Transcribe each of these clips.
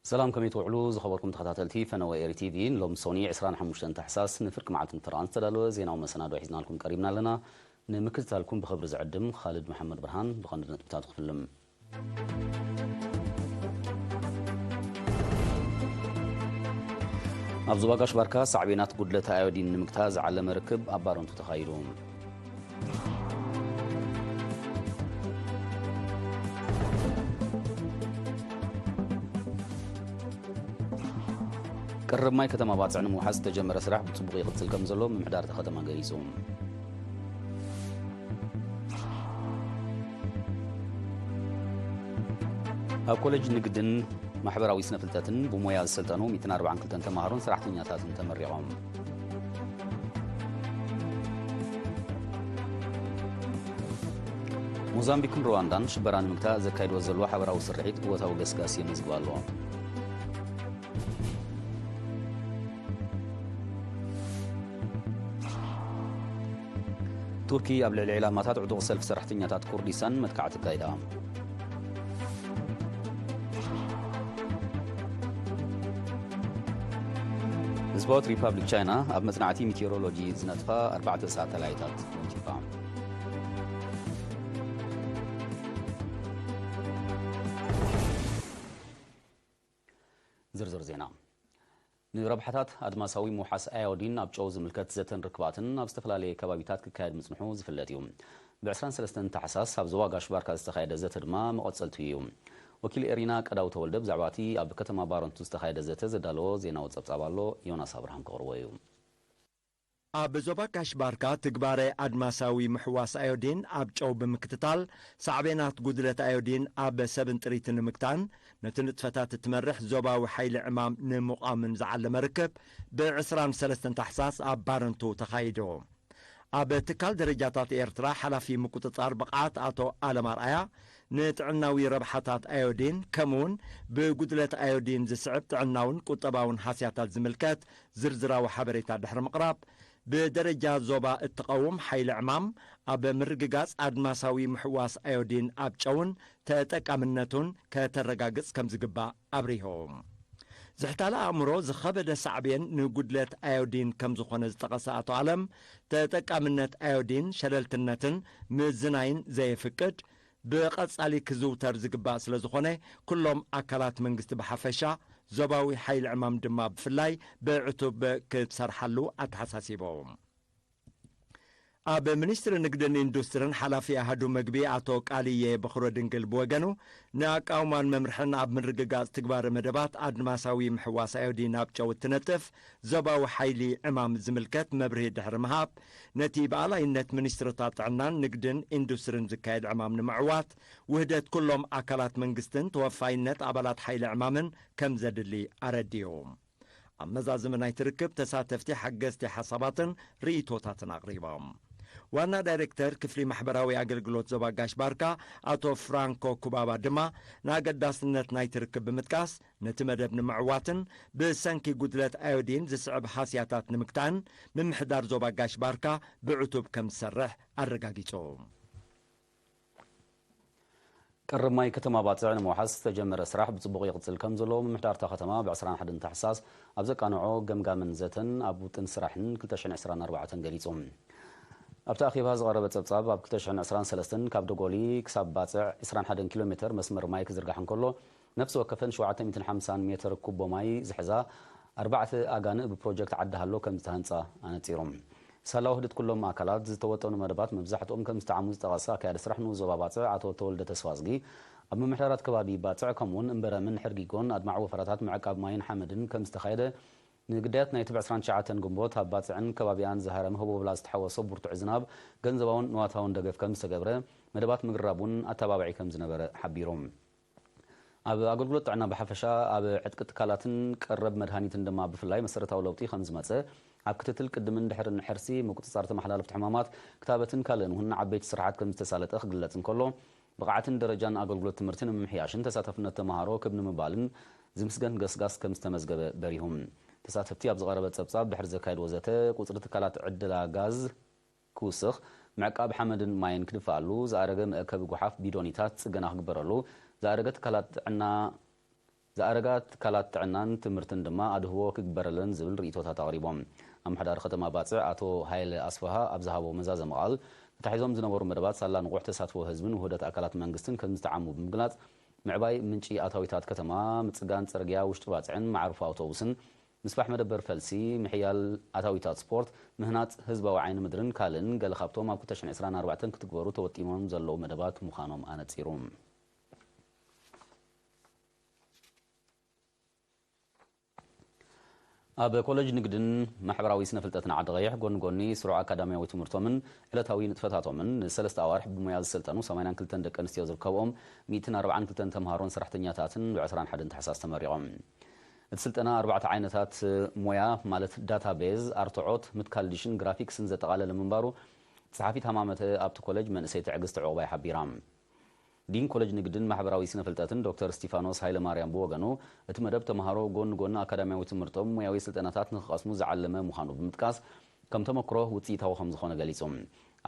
ሰላም፣ ከመይ ትውዕሉ ዝኸበርኩም ተኸታተልቲ ፈነወ ኤሪ ቲቪ? ሎም ሶኒ ዕስራን ሓሙሽተን ታሕሳስ ንፍርቂ መዓልትን ፈረቓን ዝተዳለወ ዜናዊ መሰናዶ ሒዝናልኩም ቀሪብና ኣለና። ንምክትታልኩም ብኽብሪ ዝዕድም ኻልድ መሓመድ ብርሃን። ብቐንዲ ነጥብታቱ ክፍልም። ኣብ ዞባ ጋሽ ባርካ ሳዕቤናት ጉድለት ኣዮዲን ንምግታ ዝዓለመ ርክብ ኣብ ባረንቱ ተኻይዱ። ቅርብ ማይ ከተማ ባጽዕ ንምውሓስ ዝተጀመረ ስራሕ ብጽቡቕ ይቕጽል ከም ዘሎ ምምሕዳር እታ ከተማ ገሊጹ። ኣብ ኮሌጅ ንግድን ማሕበራዊ ስነ ፍልጠትን ብሞያ ዝሰልጠኑ ሚእትን ኣርባዓን ክልተን ተማሃሮን ሰራሕተኛታትን ተመሪቖም። ሞዛምቢክን ሩዋንዳን ሽበራ ንምግታእ ዘካይድዎ ዘለዋ ሓበራዊ ስርሒት እወታዊ ገስጋስ የመዝግብ ኣሎ። ቱርኪ ኣብ ልዕሊ ዕላማታት ዕጡቕ ሰልፊ ሰራሕተኛታት ኩርዲስታን መጥቃዕቲ ኣካይዳ። ህዝባዊት ሪፓብሊክ ቻይና ኣብ መጽናዕቲ ሚቴዎሮሎጂ ዝነጥፋ ኣርባዕተ ሳተላይታት ወንጪፋ። ዝርዝር ዜና። ንረብሓታት ኣድማሳዊ ምውሓስ ኣዮዲን ኣብ ጨው ዝምልከት ዘተን ርክባትን ኣብ ዝተፈላለየ ከባቢታት ክካየድ ምጽንሑ ዝፍለጥ እዩ። ብ ዕስራን ሰለስተን ታሕሳስ ኣብ ዞባ ጋሽ ባርካ ዝተኻየደ ዘተ ድማ መቐጸልቱ እዩ። ወኪል ኤሪና ቀዳው ተወልደ ብዛዕባ እቲ ኣብ ከተማ ባረንቱ ዝተኻየደ ዘተ ዘዳለዎ ዜናዊ ጸብጻብ ኣሎ፣ ዮናስ ኣብርሃም ከቕርቦ እዩ። ኣብ ዞባ ጋሽ ባርካ ትግባረ ኣድማሳዊ ምሕዋስ ኣዮዲን ኣብ ጨው ብምክትታል፣ ሳዕቤናት ጉድለት ኣዮዲን ኣብ ሰብን ጥሪትን ንምግታን፣ ነቲ ንጥፈታት እትመርሕ ዞባዊ ሓይሊ ዕማም ንምቋምን ዝዓለመ ርክብ፣ ብ ዕስራን ሰለስተን ታሕሳስ ኣብ ባረንቱ ተኻይዱ። ኣብ ትካል ደረጃታት ኤርትራ ሓላፊ ምቁጽጻር ብቕዓት ኣቶ ኣለም ኣርኣያ፣ ንጥዕናዊ ረብሓታት ኣዮዲን፣ ከምኡውን ብጉድለት ኣዮዲን ዝስዕብ ጥዕናውን ቁጠባውን ሃስያታት ዝምልከት ዝርዝራዊ ሓበሬታ ድሕሪ ምቕራብ፣ ብደረጃ ዞባ እትቐውም ሓይሊ ዕማም ኣብ ምርግጋጽ ኣድማሳዊ ምሕዋስ ኣዮዲን ኣብ ጨውን ተጠቃምነቱን ከተረጋግጽ ከም ዝግባእ ኣብሪሆም። ዝሕታለ ኣእምሮ ዝኸበደ ሳዕቤን ንጉድለት ኣዮዲን ከም ዝኾነ ዝጠቐሰ ኣቶ ኣለም፣ ተጠቃምነት ኣዮዲን ሸለልትነትን ምዝናይን ዘየፍቅድ፣ ብቐጻሊ ክዝውተር ዝግባእ ስለ ዝኾነ፣ ኩሎም ኣካላት መንግስቲ ብሓፈሻ፣ ዞባዊ ሓይሊ ዕማም ድማ ብፍላይ ብዕቱብ ክሰርሓሉ ኣተሓሳሲቦም። ኣብ ሚኒስትሪ ንግድን ኢንዱስትርን ሓላፊ ኣሃዱ መግቢ ኣቶ ቃልየ በኽረ ድንግል ብወገኑ፣ ንኣቃውማን መምርሕን ኣብ ምርግጋጽ ትግባረ መደባት ኣድማሳዊ ምሕዋስ ኣዮዲን ኣብ ጨው እትነጥፍ ዞባዊ ሓይሊ ዕማም ዝምልከት መብርሂ ድሕሪ ምሃብ፣ ነቲ ብኣላይነት ሚኒስትርታት ጥዕናን ንግድን ኢንዱስትርን ዝካየድ ዕማም ንምዕዋት፣ ውህደት ኩሎም ኣካላት መንግስትን ተወፋይነት ኣባላት ሓይሊ ዕማምን ከም ዘድሊ ኣረዲኡ። ኣብ መዛዘሚ ናይቲ ርክብ፣ ተሳተፍቲ ሓገዝቲ ሓሳባትን ርእይቶታትን ኣቕሪቦም። ዋና ዳይሬክተር ክፍሊ ማሕበራዊ ኣገልግሎት ዞባ ጋሽ ባርካ ኣቶ ፍራንኮ ኩባባ ድማ፣ ንኣገዳስነት ናይቲ ርክብ ብምጥቃስ፣ ነቲ መደብ ንምዕዋትን ብሰንኪ ጉድለት ኣዮዲን ዝስዕብ ሃስያታት ንምግታእን፣ ምምሕዳር ዞባ ጋሽ ባርካ ብዕቱብ ከም ዝሰርሕ ኣረጋጊጹ። ቅርብ ማይ ከተማ ባጽዕ ንምውሓስ ዝተጀመረ ስራሕ ብጽቡቕ ይቕጽል ከም ዘሎ ምምሕዳር እታ ከተማ ብ ዕስራን ሓደን ታሕሳስ ኣብ ዘቃንዖ ገምጋምን ዘተን ኣብ ውጥን ስራሕን ክልተ ሽሕን ዕስራን ኣርባዕተን ገሊጹ። ኣብቲ ኣኼባ ዝቐረበ ጸብጻብ፣ ኣብ ክልተ ሽሕን ዕስራን ሰለስተን ካብ ደጎሊ ክሳብ ባጽዕ ዕስራን ሓደን ኪሎ ሜተር መስመር ማይ ክዝርጋሕ እንከሎ፣ ነፍሲ ወከፈን ሸውዓተ ሚእትን ሓምሳን ሜተር ኩቦ ማይ ዝሕዛ ኣርባዕተ ኣጋንእ ብፕሮጀክት ዓዲ ሃሎ ከም ዝተሃንጻ ኣነጺሩ። ሳላ ውህደት ኩሎም ኣካላት ዝተወጠኑ መደባት መብዛሕትኦም ከም ዝተዓሙ ዝጠቐሰ ኣካያዲ ስራሕ ንኡስ ዞባ ባጽዕ ኣቶ ተወልደ ተስፋዝጊ፣ ኣብ ምምሕዳራት ከባቢ ባጽዕ ከምኡውን እምበረምን ሕርጊጎን ኣድማዒ ወፈራታት ምዕቃብ ማይን ሓመድን ከም ዝተኻየደ፣ ንግዳያት ናይቲ ብ ዕስራን ትሽዓተን ግንቦት ኣብ ባጽዕን ከባቢኣን ዝሃረመ ህቦብላ ዝተሓወሶ ብርቱዕ ዝናብ ገንዘባውን ንዋታውን ደገፍ ከም ዝተገብረ፣ መደባት ምግርራብ እውን ኣተባባዒ ከም ዝነበረ ሓቢሩ። ኣብ ኣገልግሎት ጥዕና ብሓፈሻ፣ ኣብ ዕጥቂ ትካላትን ቀረብ መድሃኒትን ድማ ብፍላይ መሰረታዊ ለውጢ ከም ዝመጸ፣ ኣብ ክትትል ቅድምን ድሕርን ሕርሲ፣ ምቁጽጻር ተመሓላለፍቲ ሕማማት፣ ክታበትን ካልእን እውን ዓበይቲ ስራሓት ከም ዝተሳለጠ ክግለጽ እንከሎ፣ ብቕዓትን ደረጃን ኣገልግሎት ትምህርቲ ንምምሕያሽን ተሳታፍነት ተመሃሮ ክብ ንምባልን ዝምስገን ገስጋስ ከም ዝተመዝገበ በሪሁ። ተሳተፍቲ ኣብ ዝቐረበ ጸብጻብ ድሕሪ ዘካየድዎ ዘተ፣ ቁጽሪ ትካላት ዕደላ ጋዝ ክውስኽ፣ ምዕቃብ ሓመድን ማይን ክድፍኣሉ፣ ዝኣረገ መእከቢ ጓሓፍ ቢዶኒታት ጽገና ክግበረሉ፣ ዝኣረገ ትካላት ጥዕና ዝኣረጋ ትካላት ጥዕናን ትምህርትን ድማ ኣድህቦ ክግበረለን ዝብል ርእይቶታት ኣቕሪቦም። ኣመሓዳሪ ከተማ ባጽዕ ኣቶ ሃይለ ኣስፍሃ ኣብ ዝሃቦ መዛዘሚ ቃል፣ ተታሒዞም ዝነበሩ መደባት ሳላ ንቑሕ ተሳትፎ ህዝብን ውህደት ኣካላት መንግስትን ከም ዝተዓሙ ብምግላጽ፣ ምዕባይ ምንጪ ኣታዊታት ከተማ፣ ምጽጋን ጽርግያ ውሽጢ ባጽዕን መዓርፎ ኣውቶቡስን፣ ምስፋሕ መደበር ፈልሲ፣ ምሕያል ኣታዊታት ስፖርት፣ ምህናጽ ህዝባዊ ዓይኒ ምድርን ካልእን ገለ ካብቶም ኣብ ክልተ ሽሕን ዕስራን ኣርባዕተን ክትግበሩ ተወጢኖም ዘለዉ መደባት ምዃኖም ኣነጺሩ። ኣብ ኮለጅ ንግድን ማሕበራዊ ስነ ፍልጠትን ዓዲ ቀይሕ ጎኒ ጎኒ ስሩዕ ኣካዳሚያዊ ትምህርቶምን ዕለታዊ ንጥፈታቶምን ንሰለስተ ኣዋርሕ ብሞያ ዝሰልጠኑ ሰማንያን ክልተን ደቂ ኣንስትዮ ዝርከብኦም ሚእትን ኣርባዓን ክልተን ተምሃሮን ሰራሕተኛታትን ብ ዕስራን ሓደን ታሕሳስ ተመሪቖም። እቲ ስልጠና ኣርባዕተ ዓይነታት ሞያ ማለት ዳታቤዝ፣ ኣርትዖት፣ ምትካል ዲሽን ግራፊክስን ዘጠቓለለ ምንባሩ ጸሓፊት ሃማመተ ኣብቲ ኮለጅ መንእሰይ ትዕግስቲ ዕቑባይ ሓቢራ። ዲን ኮለጅ ንግድን ማሕበራዊ ስነ ፍልጠትን ዶክተር እስቲፋኖስ ሃይለማርያም ብወገኑ፣ እቲ መደብ ተምሃሮ ጎኒ ጎኒ ኣካዳሚያዊ ትምህርቶም ሞያዊ ስልጠናታት ንክቐስሙ ዝዓለመ ምዃኑ ብምጥቃስ፣ ከም ተመክሮ ውፅኢታዊ ከም ዝኾነ ገሊጹ።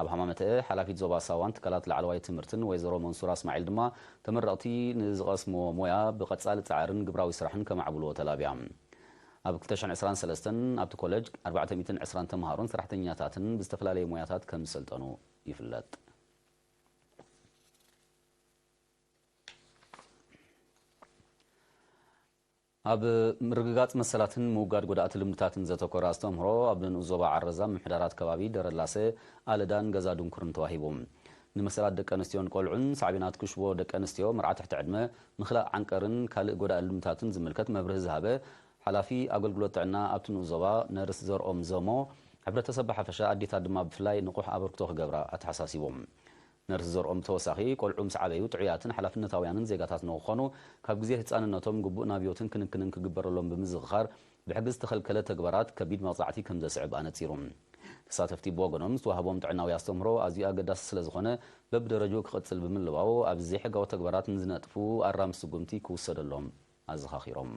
ኣብ ሃማመተ ሓላፊት ዞባ ሳዋን ትካላት ላዕለዋይ ትምህርትን ወይዘሮ መንሱራ እስማዒል ድማ ተመረቕቲ ንዝቐስምዎ ሞያ ብቐጻሊ ጻዕርን ግብራዊ ስራሕን ከማዕብልዎ ተላብያ። ኣብ ክልተ ሽሕን ዕስራን ሰለስተን ኣብቲ ኮለጅ ኣርባዕተ ሚእትን ዕስራን ተምሃሮን ሰራሕተኛታትን ብዝተፈላለየ ሞያታት ከም ዝሰልጠኑ ይፍለጥ። ኣብ ምርግጋጽ መሰላትን ምውጋድ ጎዳእቲ ልምድታትን ዘተኮረ ኣስተምህሮ ኣብ ንኡስ ዞባ ዓረዛ ምምሕዳራት ከባቢ ደረላሰ፣ ኣለዳን ገዛ ድንኩርን ተዋሂቡ። ንመሰላት ደቂ ኣንስትዮን ቆልዑን ሳዕቤናት ክሽቦ ደቂ ኣንስትዮ፣ መርዓ ትሕቲ ዕድመ፣ ምኽላእ ዓንቀርን ካልእ ጎዳኢ ልምድታትን ዝምልከት መብርሂ ዝሃበ ሓላፊ ኣገልግሎት ጥዕና ኣብቲ ንኡስ ዞባ ነርስ ዘርኦም ዘሞ፣ ሕብረተሰብ ብሓፈሻ ኣዴታት ድማ ብፍላይ ንቑሕ ኣበርክቶ ክገብራ ኣተሓሳሲቦም። ነርስ ዘርኦም ብተወሳኺ፣ ቆልዑ ምስ ዓበዩ ጥዑያትን ሓላፍነታውያንን ዜጋታት ንክኾኑ፣ ካብ ግዜ ህፃንነቶም ግቡእ ናብዮትን ክንክንን ክግበረሎም ብምዝኽኻር፣ ብሕጊ ዝተኸልከለ ተግባራት ከቢድ መቕፃዕቲ ከም ዘስዕብ ኣነፂሩ። ተሳተፍቲ ብወገኖም፣ ዝተዋህቦም ጥዕናዊ ኣስተምህሮ ኣዝዩ ኣገዳሲ ስለ ዝኾነ፣ በብደረጅኡ ክቕፅል ብምልባው፣ ኣብ ዘይሕጋዊ ተግባራት ንዝነጥፉ ኣራሚ ስጉምቲ ክውሰደሎም ኣዘኻኺሮም።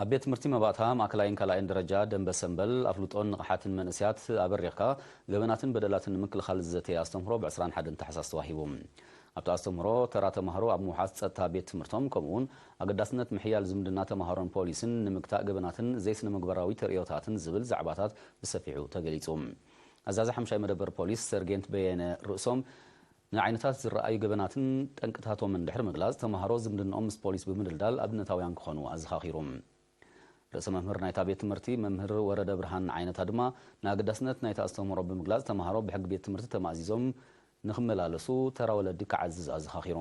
ኣብ ቤት ትምህርቲ መባእታ ማእከላይን ካልኣይን ደረጃ ደንበ ሰምበል ኣፍልጦን ንቕሓትን መንእሰያት ኣበሪኽካ ገበናትን በደላትን ንምክልኻል ዝዘተየ ኣስተምህሮ ብ ዕስራን ሓደን ታሕሳስ ተዋሂቡ። ኣብቲ ኣስተምህሮ ተራ ተማሃሮ ኣብ ምውሓስ ጸጥታ ቤት ትምህርቶም ከምኡ እውን ኣገዳስነት ምሕያል ዝምድና ተማሃሮን ፖሊስን ንምግታእ ገበናትን ዘይስነ ምግባራዊ ተርእዮታትን ዝብል ዛዕባታት ብሰፊሑ ተገሊጹ። ኣዛዚ ሓምሻይ መደበር ፖሊስ ሰርጌንት በየነ ርእሶም ንዓይነታት ዝረኣዩ ገበናትን ጠንቅታቶምን ድሕሪ ምግላጽ፣ ተማሃሮ ዝምድንኦም ምስ ፖሊስ ብምድልዳል ኣብነታውያን ክኾኑ ኣዘኻኺሩ። ርእሰ መምህር ናይታ ቤት ትምህርቲ መምህር ወረደ ብርሃን ዓይነታ ድማ ንኣገዳስነት ናይቲ ኣስተምህሮ ብምግላጽ፣ ተማሃሮ ብሕጊ ቤት ትምህርቲ ተማእዚዞም ንኽመላለሱ ተራ ወለዲ ክዓዝዝ ኣዘኻኺሩ።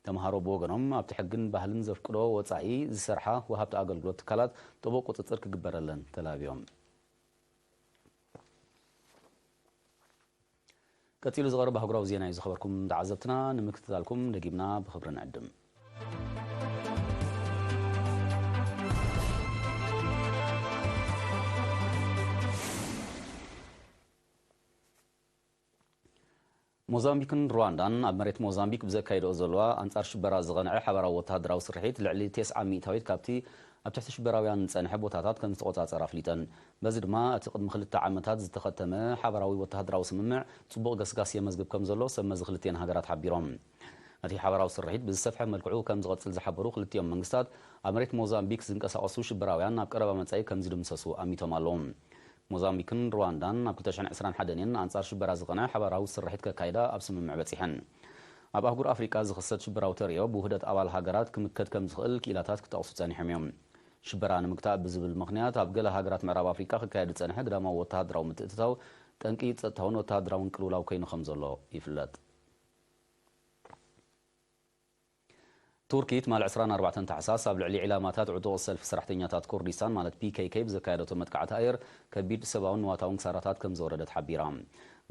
ተማሃሮ ብወገኖም ኣብቲ ሕግን ባህልን ዘፍቅዶ ወጻኢ ዝሰርሓ ወሃብቲ ኣገልግሎት ትካላት ጥቡቕ ቁጽጽር ክግበረለን ተላብዮም። ቀጺሉ ዝቐርብ ኣህጉራዊ ዜና እዩ ዝኸበርኩም ተዓዘብትና። ንምክትታልኩም ደጊምና ብኽብሪ ንዕድም። ሞዛምቢክን ሩዋንዳን ኣብ መሬት ሞዛምቢክ ብዘካይድኦ ዘለዋ ኣንጻር ሽበራ ዝቐንዐ ሓባራዊ ወተሃደራዊ ስርሒት ልዕሊ ተስዓ ሚእታዊት ካብቲ ኣብ ትሕቲ ሽበራውያን ዝጸንሐ ቦታታት ከም ዝተቖጻጸራ ኣፍሊጠን። በዚ ድማ እቲ ቅድሚ ክልተ ዓመታት ዝተኸተመ ሓባራዊ ወተሃደራዊ ስምምዕ ጽቡቕ ገስጋስ የመዝግብ ከም ዘሎ ሰብ መዚ ክልቲኤን ሃገራት ሓቢሮም። እቲ ሓባራዊ ስርሒት ብዝሰፍሐ መልክዑ ከም ዝቐጽል ዝሓበሩ ክልቲኦም መንግስታት፣ ኣብ መሬት ሞዛምቢክ ዝንቀሳቐሱ ሽበራውያን ኣብ ቀረባ መጻኢ ከም ዝድምሰሱ ኣሚቶም ኣለዉ። ሞዛምቢክን ሩዋንዳን ኣብ ክልተ ሽሕን ዕስራን ሓደን እየን ኣንጻር ሽበራ ዝቐንዐ ሓባራዊ ስርሒት ከካይዳ ኣብ ስምምዕ በጺሐን። ኣብ ኣህጉር ኣፍሪቃ ዝኽሰት ሽበራዊ ተርእዮ ብውህደት ኣባል ሃገራት ክምከት ከም ዝኽእል ክኢላታት ክጠቕሱ ጸኒሖም እዮም። ሽበራ ንምግታእ ብዝብል ምኽንያት ኣብ ገለ ሃገራት ምዕራብ ኣፍሪቃ ክካየድ ዝጸንሐ ግዳማዊ ወተሃደራዊ ምትእትታው ጠንቂ ጸጥታውን ወተሃደራውን ቅልውላው ኮይኑ ከም ዘሎ ይፍለጥ። ቱርኪ ትማሊ ዕስራን ኣርባዕተን ታሕሳስ ኣብ ልዕሊ ዒላማታት ዕጡቕ ሰልፊ ሰራሕተኛታት ኩርዲስታን ማለት ፒ ኬ ኬ ብዘካየደቶ መጥቃዕቲ ኣየር ከቢድ ሰብኣውን ንዋታውን ክሳራታት ከም ዘወረደት ሓቢራ።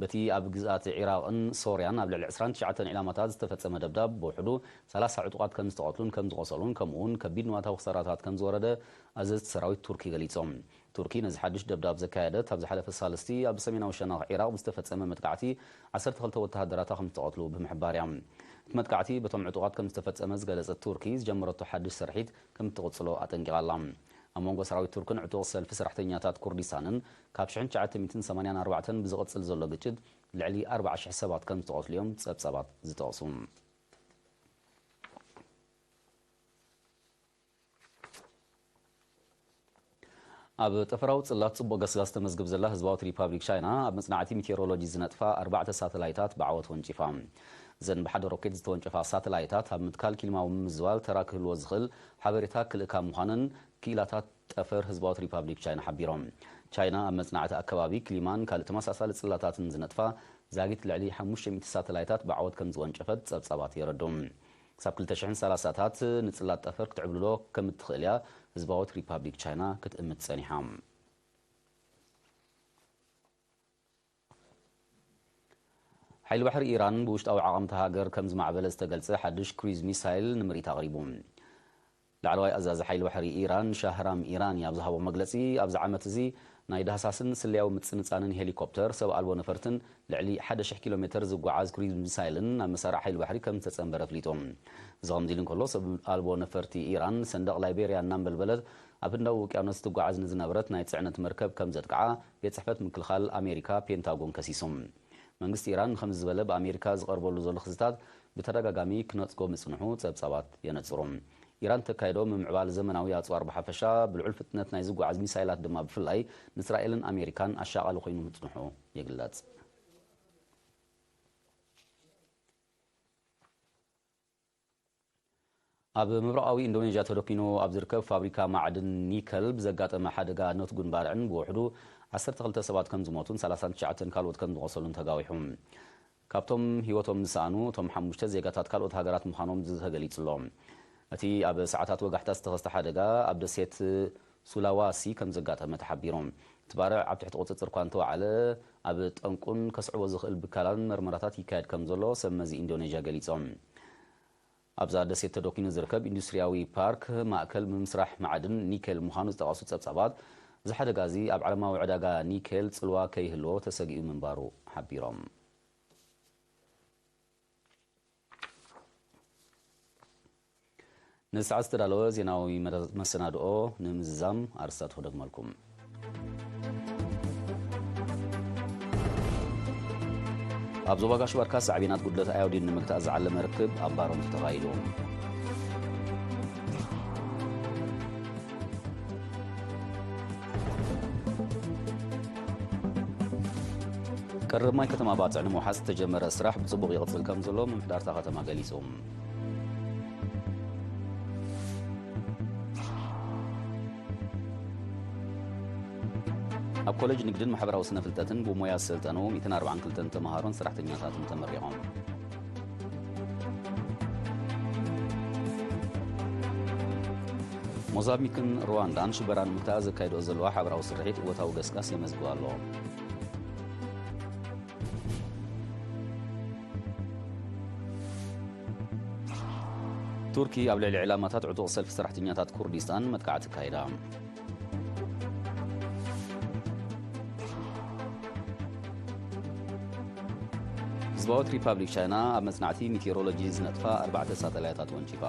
በቲ ኣብ ግዝኣት ዒራቕን ሶርያን ኣብ ልዕሊ ዕስራን ትሽዓተን ዒላማታት ዝተፈጸመ ደብዳብ ብውሕዱ ሰላሳ ዕጡቓት ከም ዝተቐትሉን ከም ዝቖሰሉን ከምኡውን ከቢድ ንዋታዊ ክሳራታት ከም ዝወረደ ኣዘዝቲ ሰራዊት ቱርኪ ገሊጾም። ቱርኪ ነዚ ሓድሽ ደብዳብ ዘካየደት ኣብ ዝሓለፈ ሳልስቲ ኣብ ሰሜናዊ ሸነኽ ዒራቕ ብዝተፈጸመ መጥቃዕቲ ዓሰርተ ክልተ ወተሃደራታ ከም ዝተቐትሉ ብምሕባር እያ። እቲ መጥቃዕቲ በቶም ዕጡቓት ከም ዝተፈጸመ ዝገለጸት ቱርኪ፣ ዝጀመረቶ ሓድሽ ስርሒት ከም እትቕጽሎ ኣጠንቂቓ ኣላ። ኣብ መንጎ ሰራዊት ቱርክን ዕጡቕ ሰልፊ ሰራሕተኛታት ኩርዲስታንን ካብ ሽሕን ትሽዓተ ሚእትን ሰማንያን ኣርባዕተን ብዝቕጽል ዘሎ ግጭት፣ ልዕሊ ኣርባዓ ሽሕ ሰባት ከም ዝተቐትሉ እዮም ጸብጻባት ዝጠቕሱ። ኣብ ጠፈራዊ ጽላት ጽቡቕ ገስጋስ ተመዝግብ ዘላ ህዝባዊት ሪፓብሊክ ቻይና፣ ኣብ መጽናዕቲ ሜቴሮሎጂ ዝነጥፋ ኣርባዕተ ሳተላይታት ብዓወት ወንጪፋ። እዘን ብሓደ ሮኬት ዝተወንጨፋ ሳተላይታት፣ ኣብ ምትካል ክሊማዊ ምምዝባል ተራ ክህልዎ ዝኽእል ሓበሬታ ክልእካ ምዃነን ክኢላታት ጠፈር ህዝባዊት ሪፓብሊክ ቻይና ሓቢሮም። ቻይና ኣብ መጽናዕቲ ኣከባቢ፣ ክሊማን ካልእ ተመሳሳሊ ጽላታትን ዝነጥፋ ዛጊት ልዕሊ ሓሙሽተ ሚእቲ ሳተላይታት ብዓወት ከም ዝወንጨፈት ጸብጻባት የረድኡ። ክሳብ ክልተ ሽሕን ሰላሳታት ንጽላት ጠፈር ክትዕብልሎ ከም እትኽእል እያ ህዝባዊት ሪፓብሊክ ቻይና ክትእምት ጸኒሓ። ሓይሊ ባሕሪ ኢራን ብውሽጣዊ ዓቐምቲ ሃገር ከም ዝማዕበለ ዝተገልጸ ሓድሽ ክሩዝ ሚሳይል ንምርኢት ኣቕሪቡ። ላዕለዋይ ኣዛዚ ሓይሊ ባሕሪ ኢራን ሻህራም ኢራኒ ኣብ ዝሃቦ መግለጺ፣ ኣብዚ ዓመት እዚ ናይ ዳህሳስን ስለያዊ ምጽንጻንን ሄሊኮፕተር፣ ሰብ ኣልቦ ነፈርትን ልዕሊ ሓደ ሽሕ ኪሎ ሜተር ዝጓዓዝ ክሩዝ ሚሳይልን ናብ መሳርዕ ሓይሊ ባሕሪ ከም ዝተጸንበረ ኣፍሊጡ። እዚ ከምዚ ኢሉ እንከሎ፣ ሰብ ኣልቦ ነፈርቲ ኢራን ሰንደቕ ላይቤርያ እናንበልበለት ኣብ ህንዳዊ ውቅያኖስ ትጓዓዝ ንዝነበረት ናይ ጽዕነት መርከብ ከም ዘጥቅዓ ቤት ጽሕፈት ምክልኻል ኣሜሪካ ፔንታጎን ከሲሱ። መንግስቲ ኢራን ንኸምዚ ዝበለ ብኣሜሪካ ዝቐርበሉ ዘሎ ክስታት ብተደጋጋሚ ክነጽጎ ምጽንሑ ጸብጻባት የነጽሩ። ኢራን ተካይዶ ምምዕባል ዘመናዊ ኣጽዋር ብሓፈሻ፣ ብልዑል ፍጥነት ናይ ዝጓዓዝ ሚሳይላት ድማ ብፍላይ፣ ንእስራኤልን ኣሜሪካን ኣሻቓሊ ኮይኑ ምጽንሑ ይግለጽ። ኣብ ምብራቓዊ ኢንዶኔዥያ ተደኪኑ ኣብ ዝርከብ ፋብሪካ ማዕድን ኒከል ብዘጋጠመ ሓደጋ ነትጉን ባርዕን ብውሕዱ ዓሰርተ ክልተ ሰባት ከም ዝሞቱን ሰላሳን ትሽዓተን ካልኦት ከም ዝቖሰሉን ተጋዊሑ። ካብቶም ህይወቶም ዝሰኣኑ፣ እቶም ሓሙሽተ ዜጋታት ካልኦት ሃገራት ምዃኖም ተገሊጹ ኣሎ። እቲ ኣብ ሰዓታት ወጋሕታ ዝተኸስተ ሓደጋ ኣብ ደሴት ሱላዋሲ ከም ዘጋጠመ ተሓቢሩ። እቲ ባርዕ ኣብ ትሕቲ ቁጽጽር እኳ እንተወዓለ፣ ኣብ ጠንቁን ከስዕቦ ዝኽእል ብከላን መርመራታት ይካየድ ከም ዘሎ ሰብ መዚ ኢንዶኔዥያ ገሊጾም። ኣብዛ ደሴት ተደኪኑ ዝርከብ ኢንዱስትርያዊ ፓርክ፣ ማእከል ምምስራሕ ማዕድን ኒኬል ምዃኑ ዝጠቐሱ ጸብጻባት፣ እዚ ሓደጋ እዚ ኣብ ዓለማዊ ዕዳጋ ኒኬል ጽልዋ ከይህልዎ ተሰጊኡ ምንባሩ ሓቢሮም። ንሰዓት ዝተዳለወ ዜናዊ መደ-፣ መሰናድኦ ንምዝዛም ኣርእስታቱ ክደግመልኩም። ኣብ ዞባ ጋሽ ባርካ ሳዕቤናት ጉድለት ኣዮዲን ንምግታእ ዝዓለመ ርክብ ኣብ ባረንቱ ተኻይዱ። ቀረብ ማይ ከተማ ባጽዕ ንምውሓስ ዝተጀመረ ስራሕ ብጽቡቕ ይቕጽል ከም ዘሎ ምምሕዳር እታ ከተማ ገሊጹ። ኣብ ኮሌጅ ንግድን ማሕበራዊ ስነ ፍልጠትን ብሞያ ዝሰልጠኑ ሚእትን ኣርባዓን ክልተን ተምሃሮን ሰራሕተኛታትን ተመሪቖም። ሞዛምቢክን ሩዋንዳን ሽበራ ንምግታእ ዘካይድኦ ዘለዋ ሓበራዊ ስርሒት እወታዊ ገስጋስ የመዝግባ ኣለዎ። ቱርኪ ኣብ ልዕሊ ዕላማታት ዕጡቕ ሰልፊ ሰራሕተኛታት ኩርዲስታን መጥቃዕቲ ኣካይዳ። ህዝባዊት ሪፓብሊክ ቻይና ኣብ መጽናዕቲ ሜቴሮሎጂ ዝነጥፋ ኣርባዕተ ሳተላይታት ወንጪፋ።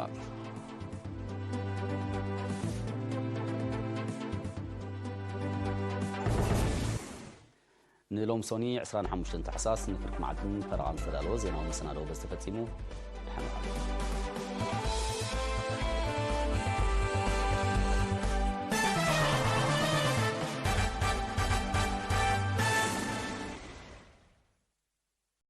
ንሎም ሶኒ ዕስራን ሓሙሽተን ታሕሳስ ንፍርቂ መዓልትን ፈረቓን ዝተዳለወ ዜናዊ መሰናድኦ በዚ ተፈጺሙ። ደሓን ዋሉ።